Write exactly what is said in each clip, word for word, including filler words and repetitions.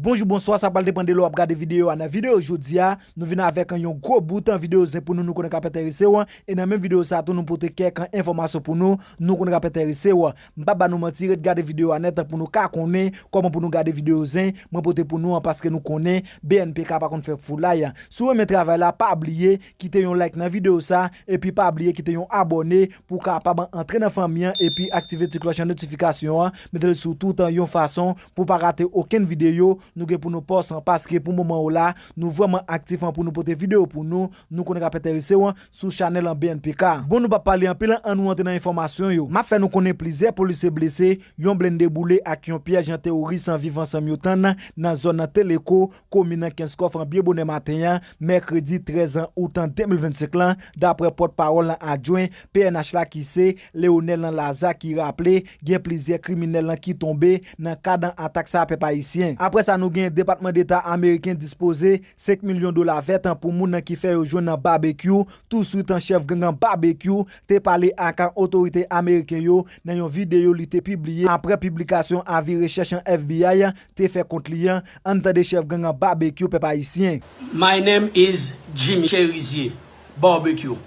Bonjou, bonswa, sa pral depann de lè w ap gade videyo a. Nan videyo jodi a, nou vin avèk yon gwo bout videyo zen pou nou, nou konnen k ap enterese w. E nan menm videyo sa a tou, nou pote kèk enfòmasyon pou nou, nou konnen k ap enterese w. M p ap ba nou manti, ret gade videyo a nèt pou nou ka konnen kòman pou nou gade videyo zen mwen pote pou nou an, paske nou konnen B N P K pa konn fè foulay. Si w renmen travay la, pa bliye kite yon like nan videyo sa, epi pa bliye kite yon abòne pou w kapab antre nan fanmi an, epi aktive ti klòch an notifikasyon an, mete l sou tout yon fason pou w pa rate okenn videyo nou gen pou nou pòs an, paske pou moman w la, nou vrèman aktif an pou nou pote videyo pou nou, nou konnen k ap enterese w an sou chanèl an B N P K. Bon, nou p ap pale anpil, ann nou antre nan enfòmasyon yo. M ap fè nou konnen plizyè polisye blese, yon blende boule ak yon pyèj an teworis an Viv Ansanm yo tann nan zòn Teleko, komin Kenskòf an byen bonè maten an, mèkredi trèz out de mil vennsenk lan, daprè pòtpawòl lan adjwen P N H la ki se Leonel Laza ki raple gen plizyè kriminèl lan ki tonbe nan kad atak sa a, pèp ayisyen. Aprè sa, nou gen Depatman Deta ameriken dispoze senk milyon dola vèt an pou moun nan ki fè yo jwenn nan Babekyou. Touswit an, chèf gang an Babekyou te pale ak otorite ameriken yo nan yon videyo li te pibliye aprè piblikasyon avi rechèch an F B I te fè kont li an. Ann tande chèf gang an Babekyou, pèp ayisyen. My name is Jimmy Cherizier Barbecue.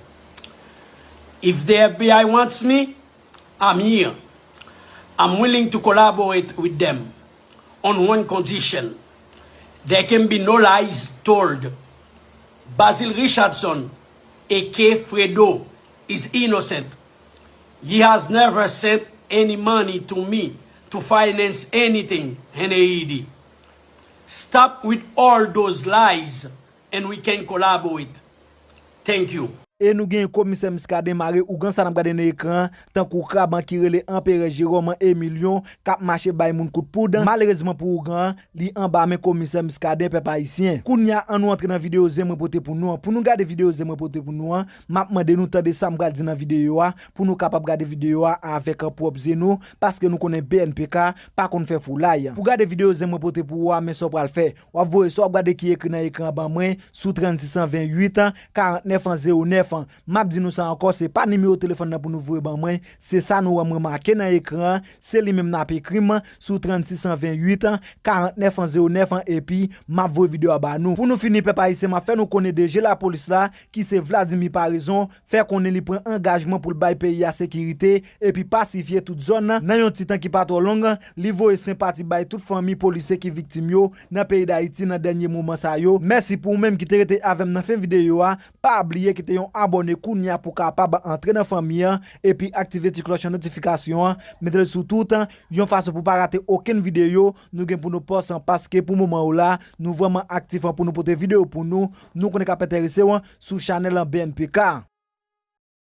If the F B I wants me, I'm here. I'm willing to collaborate with them on one condition. There can be no lies told. Basil Richardson, A K Fredo, is innocent. He has never sent any money to me to finance anything in Haiti. Stop with all those lies and we can collaborate. Thank you. E nou gen komisè Muscadin mare ougan sa n ap gade nan ekran an, tankou krab an ki rele Anperè Jeròm Emilyon k ap mache bay moun kout poud. Malerezman pou ougan an, li anba men komisè Muscadin, pèp ayisyen. Kounye a, ann nou antre nan videyo zen mwen pote pou nou an. Pou nou gade videyo zen mwen pote pou nou an, m ap mande nou tande sa m pral di nan videyo a, pou nou kapab gade videyo a avèk pwòp zye nou, paske nou konnen B N P K pa konn fè foulay. Pou gade videyo zen mwen pote pou ou a, men sa w pral fè. W ap voye sa w ap gade ki ekri nan ekran an ban mwen sou trannsis san vennuit, karantnèf zewo nèf. M ap di nou sa ankò, se pa nimewo telefòn nan pou nou voye ban mwen, se sa nou wè mwen make nan ekran an, se li menm n ap ekri m sou trannsis san vennuit, karantnèf zewo nèf, epi m ap voye videyo a ba nou. Pou nou fini, pèp ayisyen, m ap fè nou konnen D G lapolis la, ki se Vladimir Paraison, fè konnen li pran angajman pou l bay peyi a sekirite epi pasifye tout zòn nan. Nan yon ti tan ki pa twò long, li voye senpati bay tout fanmi polisye ki viktim yo nan peyi Dayiti nan dènye moman sa yo. Mèsi pou ou menm ki te rete avè m nan fen videyo a. Pa bliye kite yon abòne kounye a pou w kapab antre nan fanmi an epi aktive ti klòch an notifikasyon an, mete l sou tout, yon fason pou w pa rate okenn videyo nou gen pou nou pòs an, paske pou moman yo la, nou vrèman aktif an pou nou pote videyo pou nou, nou konnen k ap enterese w an sou chanèl an B N P K.